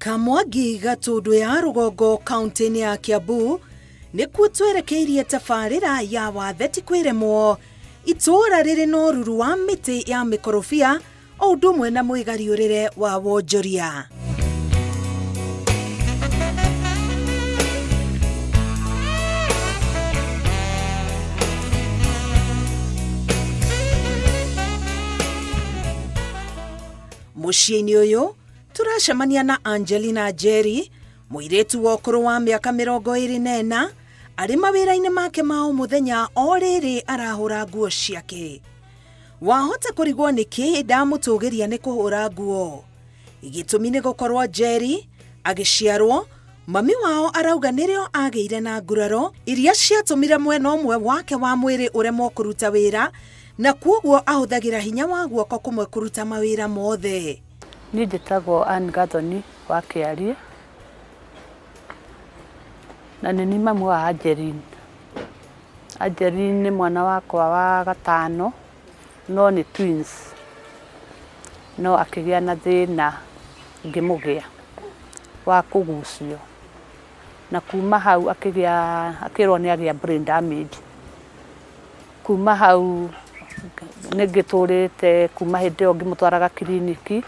Kamwangi Gatũndũ ya rũgongo kaunti-inĩ ya Kiambu nĩkuo twerekeirie tabarĩra ya wathe ti kwĩremwo. Itũũra rĩrĩ na ũruru wa mĩtĩ ya mĩkorobia o ũndũ ũmwe na mwĩgariũrĩre wa wonjoria. Mũciĩ-inĩ ũyũ tũracemania na Angelina Njeri, mũirĩtu wa ũkũrũ wa mĩaka 24, arĩ mawĩra-inĩ make ma o mũthenya o rĩrĩ arahũra nguo ciake. Wahota kũrigwo nĩkĩ ndamũtũgĩria nĩ kũhũra nguo. Gĩtũmi nĩ gũkorwo Njeri agĩciarwo, mami wao arauga nĩrĩo agĩire na nguraro iria ciatũmire mwena ũmwe wake wa mwĩrĩ ũremwo kũruta wĩra na kwoguo ahũthagĩra hinya wa guoko kũmwe kũruta mawĩra mothe. Niĩ njĩtagwo Ann Gathoni wa Kĩariĩ na nĩ niĩ mamu wa Angeline. Angeline nĩ mwana wakwa wa gatano no nĩ twins, no akĩgĩa na thĩna ngĩmũgĩa wa kũgucio, na kuma hau akĩgĩa akĩrwo nĩ agĩa brain damage. Kuma hau nĩ ngĩtũrĩte kuma hĩndĩ ĩyo ngĩmũtwaraga kiriniki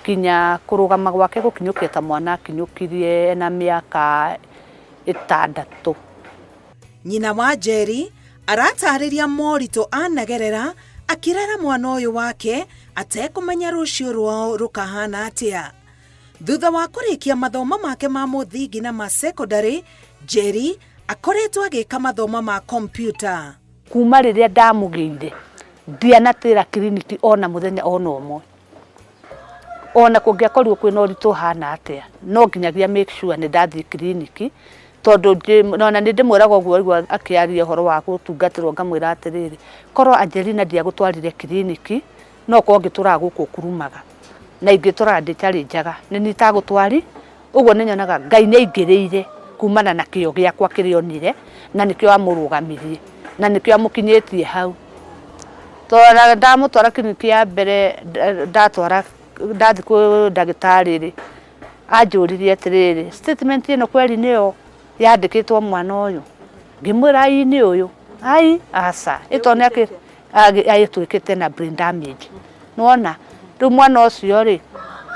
nginya kũrũgama gwake gũkinyũkia ta mwana akinyũkirie ena mĩaka 6. Nyina wa Njeri aratarĩria moritũ anagerera akĩrera mwana ũyũ wake atekũmenya rũciũ rwao rũkahana atĩa. Thutha wa kũrĩkia mathomo make ma mũthingi na ma sekondarĩ, Njeri akoretwo agĩka mathomo ma kompiuta. Kuma rĩrĩa ndamũgĩire ndianatĩra kiriniki ona mũthenya ona ũmwe. Ona kũngĩakorirwo kwĩna ũritũ ũhana atĩa, no nginyagia make sure nĩ ndathiĩ kiriniki, tondũ ona nĩ ndĩmwĩraga ũguo waigua akĩaria ũhoro wa gũtungatĩrwo ngamwĩra atĩrĩrĩ, korwo Angelina ndiagũtwarire kiriniki, no ũkorwo ngĩtũraga gũkũ ũkurumaga, na ingĩtũraga ndĩ njaga, nĩ niĩ itagũtwari. Ũguo nĩ nyonaga Ngai nĩ aingĩrĩire kumana na kĩo gĩakwa kĩrĩa onire, na nĩkĩo amũrũgamirie, na nĩkĩo amũkinyĩtie hau. Tondũ ndamũtwara kiriniki ya mbere, ndatwara ndathiĩ kwĩ ndagĩtarĩ rĩ, anjũririe atĩrĩrĩ, statement ĩno kweri nĩyo yandĩkĩtwo mwana ũyũ? Ngĩmwĩra ĩĩ nĩ ũyũ. Ai aca, ĩ tondũ nĩ agĩtuĩkĩte na brain damage. Nĩwona? Rĩu mwana ũcio rĩ,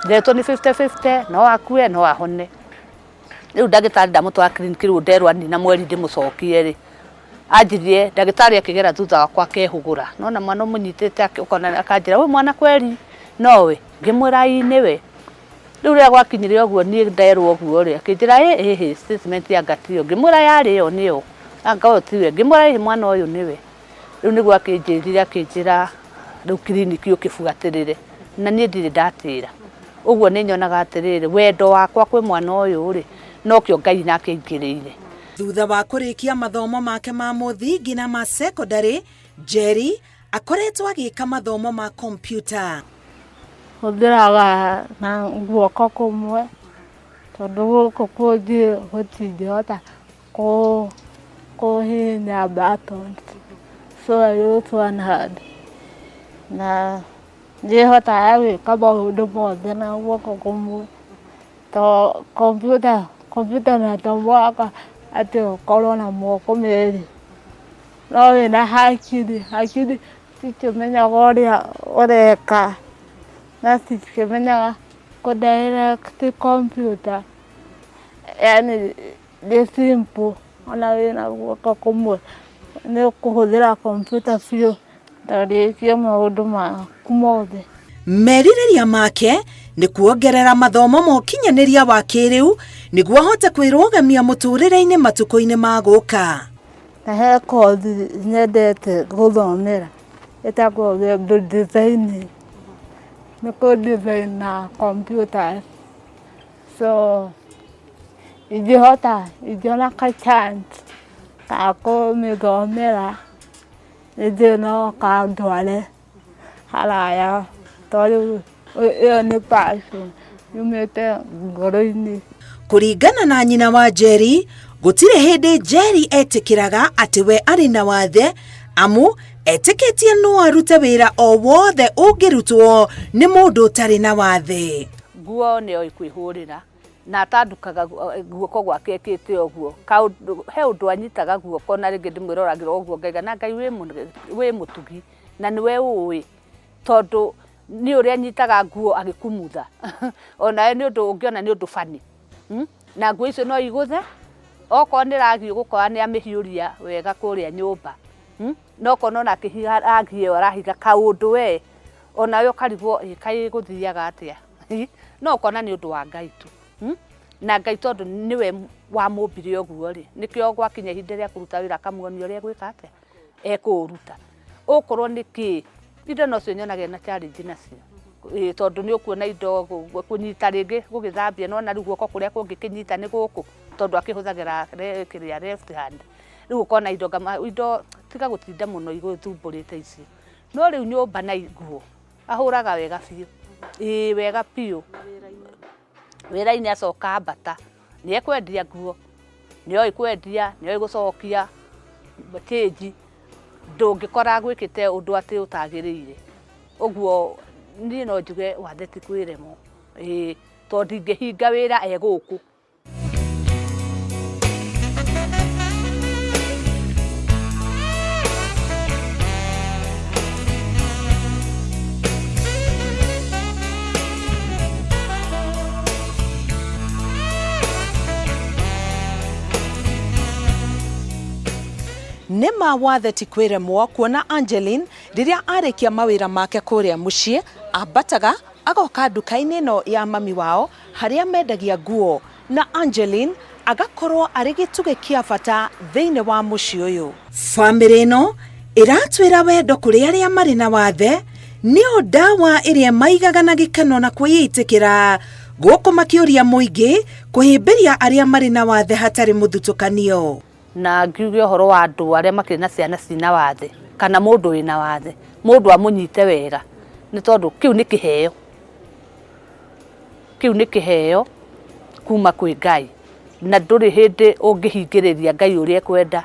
ndetwo nĩ fifty fifty, no akue no ahone. Rĩu ndagĩtarĩ ndamũtwara kiriniki rĩu nderwo anina mweri ndĩmũcokie rĩ, anjirie ndagĩtarĩ akĩgera thutha wakwa akehũgũra. Nĩwona mwana ũmũnyitĩte ũkona akanjĩra ũyũ mwana kweri nowe? Ngĩmwĩra ĩĩ nĩwe. Rĩu rĩrĩa gwakinyire ũguo niĩ nderwo ũguo rĩ, akĩnjĩra ĩ ĩhĩ statement anga tiyo. Ngĩmwĩra yarĩ yo nĩyo, anga ũyũ tiwe. Ngĩmwĩra ĩhĩ mwana ũyũ nĩwe. Rĩu nĩguo akĩnjĩrire akĩnjĩra rĩu kiriniki ũkĩbuatĩrĩre na niĩ ndirĩ ndatĩra. Ũguo nĩ nyonaga atĩrĩrĩ, wendo wakwa kwĩ mwana ũyũ rĩ, nokĩo Ngai nake aingĩrĩire. Thutha wa kũrĩkia mathomo make ma mũthingi na ma sekondarĩ, Njeri akoretwo agĩka mathomo ma kompiuta. Hũthĩraga na guoko kũmwe tondũ gũkũ kũngĩ gũtingĩhota kũhihinya buttons so I use one hand na nĩhotaga gwĩka maũndũ mothe na guoko kũmwe to kompiuta kompiuta no to mũhaka atĩ ũkorwo na moko merĩ, no wĩna hakiri, hakiri citikĩmenyaga ũrĩa ũreka na citikĩmenyaga kũ direct kompiuta yaani nĩ simple ona wĩna guoko kũmwe nĩ ũkũhũthĩra kompiuta biũ na ũrĩkie maũndũ maku mothe. Merirĩria make nĩ kuongerera mathomo ma ũkinyanĩria wa kĩrĩu nĩguo ahote kwĩrũgamia mũtũrĩre-inĩ matukũ-inĩ ma gũka. Na he kothi nyendete gũthomera ĩtagwo web designing, nĩ kũ design na computers. So ingĩhota ingĩona ka chance ga kũmĩthomera ningĩ no kandware haraya tondũ rĩu ĩyo nĩ passion yumĩte ngoro-inĩ. Kũringana na nyina wa Njeri, gũtirĩ hĩndĩ Njeri etĩkĩraga atĩ we arĩ na wathe amu etĩkĩtie no arute wĩra o wothe ũngĩrutwo nĩ mũndũ ũtarĩ na wathe. Nguo nĩ oĩ kwĩhũrĩra Na atandukaga guoko gwake ekĩte ũguo. He ũndũ anyitaga guoko na rĩngĩ ndĩmwĩroragĩra ũguo ngaiga na Ngai wĩ mũtugi na nĩwe ũĩ tondũ nĩ ũrĩa anyitaga nguo agĩkumutha. Onawe nĩ ũndũ ũngĩona nĩ ũndũ bani. Na nguo icio no igũthe okorwo nĩ ragi ũgũkora nĩ amĩhiũria wega kũrĩa nyũmba. No korwo ona akĩhiga ragi ĩyo arahiga kaũndũ we onawe ũkarigwo kaĩ gũthiaga atĩa. No ũkona nĩ ũndũ wa Ngai tu. Na Ngai tondũ nĩwe wamũmbire ũguo rĩ, nĩkĩo gwakinya ihinda rĩa kũruta wĩra akamuonia ũrĩa egwĩka atĩa, ekũũruta. Ũkorwo nĩ kĩ, indo nocio nyonaga ena challenge nacio. Tondũ nĩ ũkuona indo kũnyita rĩngĩ gũgĩthambia nona rĩu guoko kũrĩa kũngĩkĩnyita nĩ gũkũ tondũ akĩhũthagĩra kĩrĩa left hand. Rĩu ũkona indo indo tiga gũtinda mũno igũthumbũrĩte ici. No rĩu nyũmba na nguo ahũraga wega biũ. Ĩĩ wega biũ. Wĩra-inĩ acoka ambata nĩ ekwendia nguo, nĩ oĩ kwendia, nĩ oĩ gũcokia change, ndũngĩkora gwĩkĩte ũndũ atĩ ũtagĩrĩire. Ũguo niĩ no njuge wathe ti kwĩremwo. Ĩĩ tondũ ndingĩhinga wĩra e gũkũ. Nĩma wathe ti kwĩremwo kuona Angeline rĩrĩa arĩkia mawĩra make kũrĩa mũciĩ ambataga agoka nduka-inĩ ĩno ya mami wao harĩa mendagia nguo na Angeline agakorwo arĩ gĩtugĩ kĩa bata thĩinĩ wa mũciĩ ũyũ. Bamĩrĩ ĩno ĩratwĩra wendo kũrĩ arĩa marĩ na wathe nĩyo ndawa ĩrĩa maigaga na gĩkeno na kwĩĩtĩkĩra gũkũ makĩũria mũingĩ kũhĩmbĩria arĩa marĩ na wathe hatarĩ mũthutũkanio. Na ngiuge ũhoro wa andũ arĩa makĩrĩ na ciana cina wathe kana mũndũ wĩna wathe, mũndũ amũnyite wega nĩ tondũ kĩu nĩ kĩheo. Kĩu nĩ kĩheo kuma kwĩ Ngai na ndũrĩ hĩndĩ ũngĩhingĩrĩria Ngai ũrĩa ekwenda.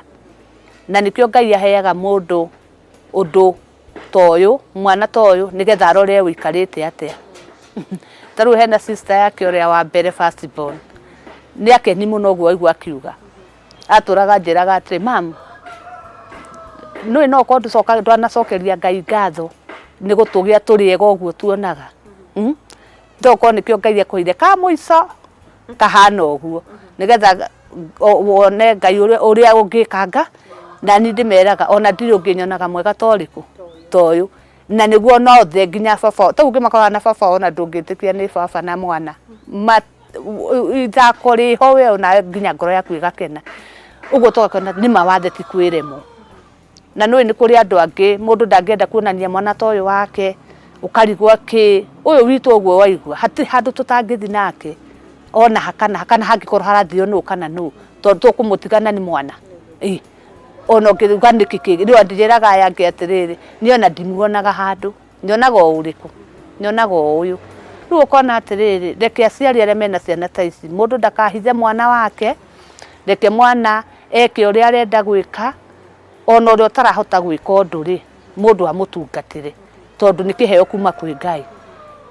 Na nĩkĩo Ngai aheaga mũndũ ũndũ ta ũyũ, mwana ta ũyũ nĩgetha arore ũikarĩte atĩa. Ta rĩu hena sister yake ũrĩa wa mbere first born, nĩ akeni mũno ũguo waigua akiuga. Atũraga njĩraga atĩrĩ, mam, nĩũĩ no ũkorwo ndwanacokeria Ngai ngatho nĩ gũtũgĩa tũrĩ ega ũguo tuonaga. To ũkorwo nĩkĩo Ngai akũheire ka mũico kahana ũguo nĩgetha wone Ngai ũrĩa ũngĩkanga. Na niĩ ndĩmeraga ona ndirĩ ũngĩ nyonaga mwega ta ũrĩkũ ta ũyũ. Na nĩguo ona othe nginya baba ta ũguo ngĩmakora na baba ona ndũngĩtĩkia nĩ baba na mwana. Ithako rĩho we ona nginya ngoro yaku ĩgakena. Ũguo tũgakena nĩma wathe ti kwĩremwo. Na nĩũĩ nĩ kũrĩ andũ angĩ mũndũ ndangĩenda kuonania mwana ta ũyũ wake ũkarigwo kĩ ũyũ witũ ũguo waigua hatirĩ handũ tũtangĩthiĩ nake ona hakana hakana hangĩkorwo harathio nũ kana nũ tondũ tũkũmũtigana nĩ mwana. Ona ũngĩruga nĩkĩ kĩngĩ rĩu ndĩraga aya angĩ atĩrĩrĩ niĩ ona ndimuonaga handũ nyonaga o ũrĩkũ nyonaga o ũyũ. Rĩu ũkona atĩrĩrĩ reke aciari arĩa mena ciana ta ici mũndũ ndakahithe mwana wake, reke mwana eke ũrĩa arenda gwĩka ona ũrĩa ũtarahota gwĩka ũndũ rĩ mũndũ amũtungatĩre tondũ nĩ kĩheo kuma kwĩ Ngai.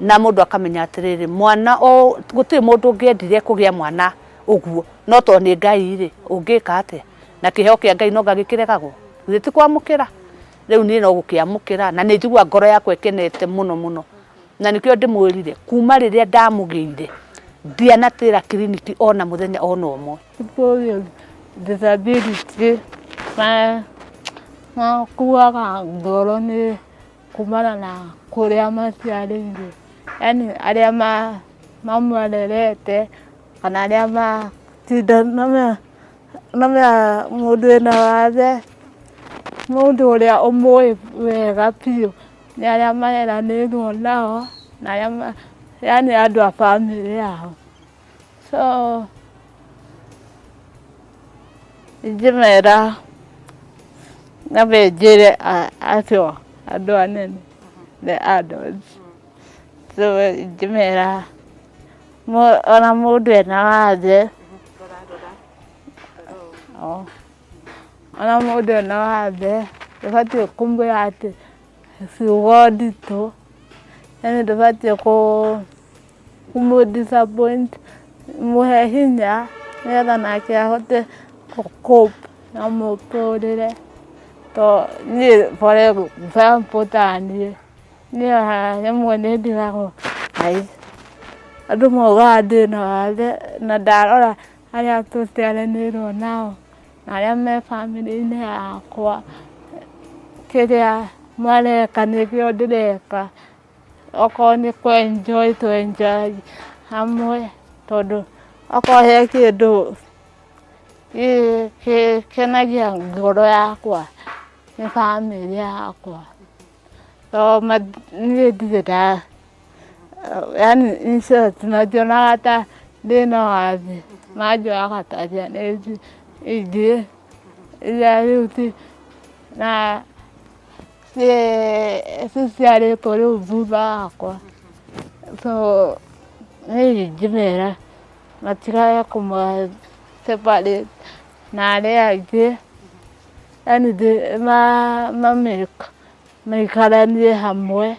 Na mũndũ akamenya atĩrĩrĩ mwana o gũtirĩ mũndũ ũngĩendire kũgĩa mwana ũguo no tondũ nĩ Ngai rĩ ũngĩka atĩa? Na kĩheo kĩa Ngai no ngagĩkĩregagwo githĩ ti kwamũkĩra? Rĩu niĩ no gũkĩamũkĩra na nĩ njiguaga ngoro yakwa ĩkenete mũno mũno. Na nĩkĩo ndĩmwĩrire kuma rĩrĩa ndamũgĩire ndianatĩra kiriniki ona mũthenya ona ũmwe. People with disability makuaga ngoro nĩ kumana na kũrĩa maciarĩirwo, yaani arĩa mamarerete kana arĩa matinda mũndũ wĩna wathe, mũndũ ũrĩa ũmũĩ wega biũ nĩ arĩa mareranĩirwo nao na arĩa yaani andũ a bamĩrĩ yao. So ingĩmera nyambe njĩre acio andũ anene, the adults. So ingĩmera ona mũndũ ena wathe, ona mũndũ ena wathe ndũbatiĩ kũmwĩra atĩ ciugo nditũ, yaani ndũbatiĩ kũmũ disappoint Kũmũhe hinya nĩgetha nake ahote gũ cope na mũtũrĩre. To niĩ for example ta niĩ, niĩ ona rĩmwe nĩ ndigagwo ai, andũ maugaga ndĩna wathe na ndarora arĩa tũciaranĩirwo nao na arĩa me bamĩrĩ-inĩ yakwa, kĩrĩa mareka nĩkĩo ndĩreka. Okorwo nĩ kũ enjoy tũ enjoy hamwe tondũ okorwo he kĩndũ gĩkenagia ngoro yakwa nĩ bamĩrĩ yakwa. Tondũ niĩ ndirĩ nda yaani in short mationaga ta ndĩna wathe, manjoyaga ta ciana ici ingĩ iria rĩu na ciciarĩtwo rĩu thutha wakwa. So niĩ ingĩmera matigage kũma separate na arĩa angĩ, yaani maikaranie hamwe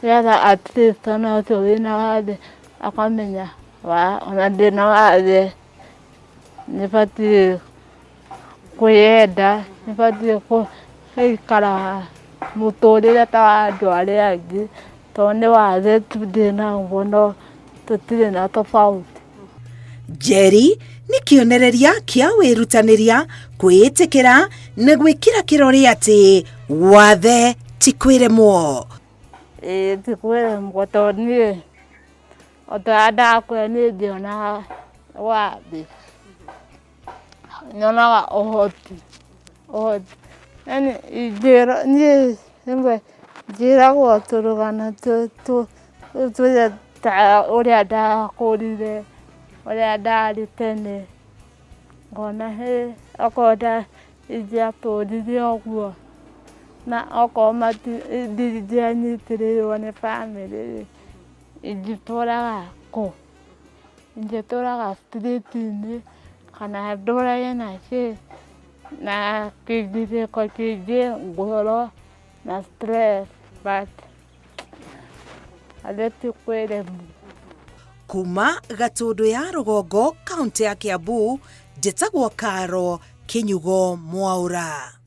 nĩgetha at least ona ũcio wĩna wathe akamenya ona ndĩna wathe nĩbatiĩ kwĩyenda, nĩbatiĩ gũikara mũtũrĩre ta wa andũ arĩa angĩ, tondũ nĩ wathe tu ndĩnaguo no tũtirĩ na tofauti. Njeri nĩ kĩonereria kĩa wĩrutanĩria, kwĩĩtĩkĩra na gwĩkĩra kĩrore atĩ wathe ti kwĩremwo. Ĩĩ ti kwĩremwo tondũ niĩ o ta ũrĩa ndakwĩra niĩ ndionaga wathe. Nyonaga ũhoti, ũhoti yaani ingĩrwo niĩ rĩmwe njĩragwo tũrũgano tũrĩa ta ũrĩa ndakũrire, ũrĩa ndarĩ tene, ngona hĩ okorwo ingĩatũrire ũguo na okorwo ndingĩanyitĩrĩirwo nĩ bamĩrĩ rĩ, ingĩtũraga kũ? Ingĩtũraga street inĩ kana ndũrage na kĩ, na kĩgirĩko kĩingĩ ngoro na stress but githĩ ti kwĩremwo. Kuma Gatũndũ ya rũgongo kaũntĩ ya Kiambu, njĩtagwo Karo Kĩnyugo Mwaũra.